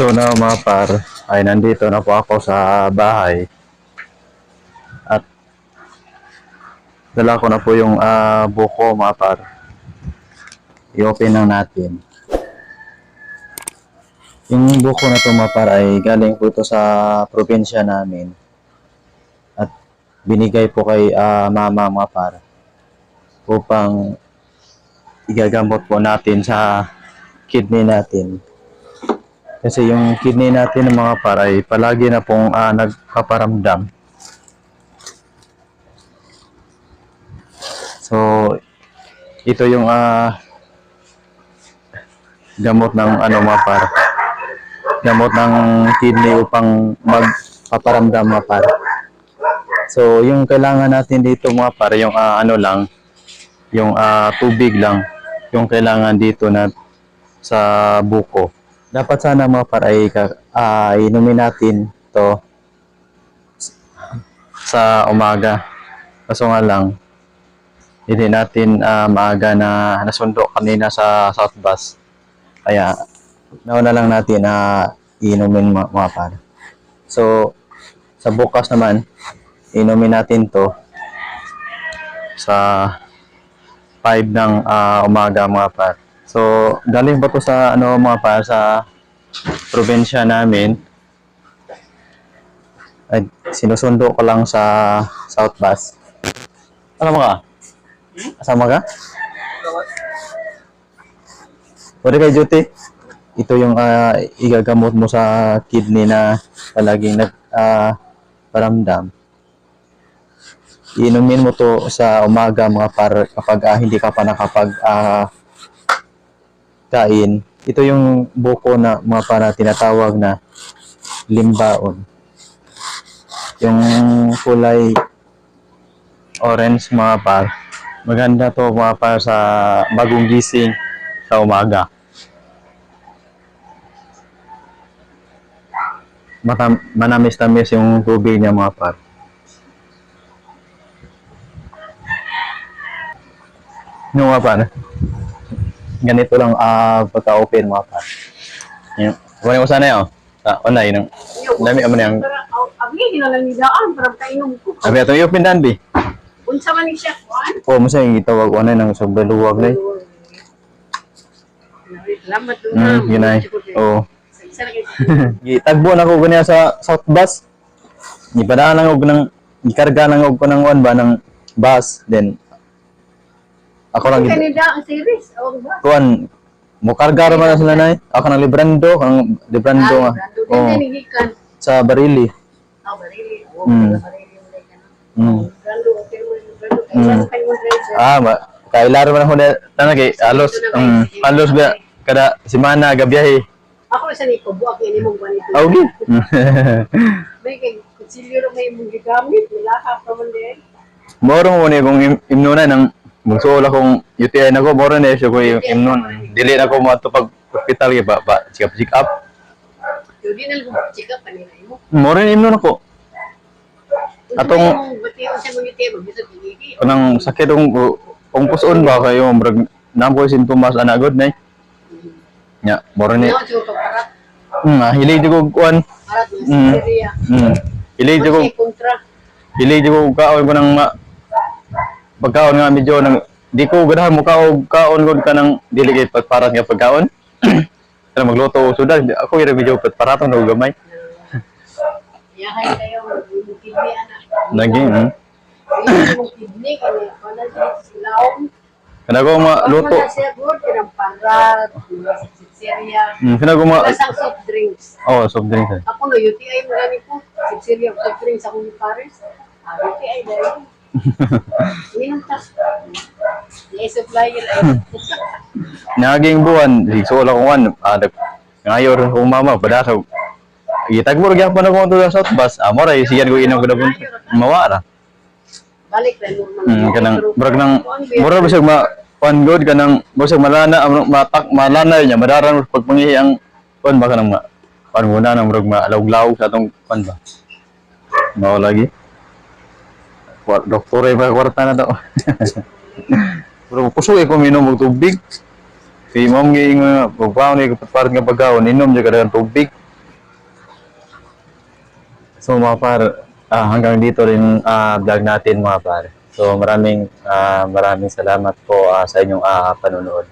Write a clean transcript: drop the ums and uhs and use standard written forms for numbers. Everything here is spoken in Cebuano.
So na mga par, ay nandito na po ako sa bahay. At dala ko na po yung buko, mga par. I-open lang natin. Yung buko na to, mga par, ay galing po ito sa probinsya namin. At binigay po kay mama, mga par, upang igagamot po natin sa kidney natin. Kasi yung kidney natin, mga par, ay palagi na pong nagpaparamdam. So, ito yung gamot ng ano, mga par. Gamot ng kidney upang magpaparamdam, mga par. So, yung kailangan natin dito, mga par, yung ano lang, yung tubig lang, yung kailangan dito na sa buko. Dapat sana, mga par, ay inumin natin to sa umaga. Kaso nga lang, hindi natin maaga na nasundo kanina sa South Bus. Kaya, nauna lang natin na inumin, mga par. So, sa bukas naman, inumin natin to sa 5 ng umaga, mga par. So, galing ba to sa ano, mga par, sa probinsya namin. Ay, sinusundo ko lang sa South Bus. Alam mo ka? Kasama ka? Pwede kay duty. Ito yung igagamot mo sa kidney na palaging nag paramdam. Inumin mo to sa umaga, mga par, kapag hindi ka pa nakapag kain. Ito yung buko na, mga para tinatawag na limbaon. Yung kulay orange, mga par. Maganda to, mga par, sa bagong gising sa umaga. Manamis-tamis yung tubig niya, mga par. Yung mga par, ganito lang pagka-open, mga par. Yung, wala ko sana yun. Ah, wala yun. Dami man yung Para abi na lang ni daan para kainom ko. Abi ato i-open dan bi. Unsa man ni siya kuan? O mo sa gitawag ano nang sobrang luwag na. Salamat dun. Yun ay. Oo. Isa ra kay Gitagbo na ko ganyan sa South Bus. Gipadaan lang og ng gikarga lang og ko ng kuan ba ng bus, then ako lang Kanida ang series o ba? kuan mo karga ra man na sila nay. Ako nang Librando, kanang Librando nga. Oh. Oo, Gikan. sa Barili. Ah, barili. Oh, barili mo ka na. Brando, okay mo brando. Kay mm. Kay mo driver. Ah, ma kailar man ako na tanag kay alos alos ba kada semana gabiyahe. Ako sa ni ko buak ni imong ganito. Aw gi. May kay kutsilyo ra may imong gigamit, milaka pa man din. Moro mo ni kung imnuna ng magsuol akong UTI na ko, moro na siya ko yung imnon. Dili na ko mo pag hospital kay ba, ba check up, check up. Yo di na lang check up kanina imo. Moro ni imnon ako. Atong- Batiyon siya mong UTI, bisag gigi. Kanang sakit kung puson ba kayo murag naam ko sintomas ana god nay. Nya, moro ni. No, siguro parat. Hilig di ko kuan. Parat ng Syria. Hilig di ko Kontra. hilig di ko kaon ko ng ma, pagkaon nga medyo nang di ko ganahan mo kaon kaon gud ka ng dili kay pagparat nga pagkaon. Pero magluto og sudan, ako ira medyo pagparaton og gamay. Yahay kayo imong kidney ana. Naging Imong kidney kani wala siya silawom. Kana ko maluto. Wala siya good kanang parat, mga Syria. Kana ko ma Lasang soft drinks. Oh, soft drinks. Eh. Ako no UTI mo gani ko. Syria soft drinks ako ni Paris. Ah, UTI dahil. Minom ta. May supplier ay. Naging buwan, sigsuol ako kuan, ngayor akong mama padasa. Gitagbo ra gyapon ako to sa South Bus. Amo ra siyan ko inom kada mawa ra. Balik ra normal. Kanang murag nang mura bisag ma kuan good kanang bisag malana ang matak malana niya madaran pagpangihi ang kuan ba kanang ma kuan muna nang murag malawg-lawg sa atong kuan ba. Mao lagi. Doktor ay pa kwarta na to. Pero kusog ko minom og tubig. Kay ma'am nga pagpaon ni kapatparan nga pagkaon inom jud ka dagang tubig. So mga par, hanggang dito rin vlog natin, mga par. So maraming maraming salamat po sa inyong panonood.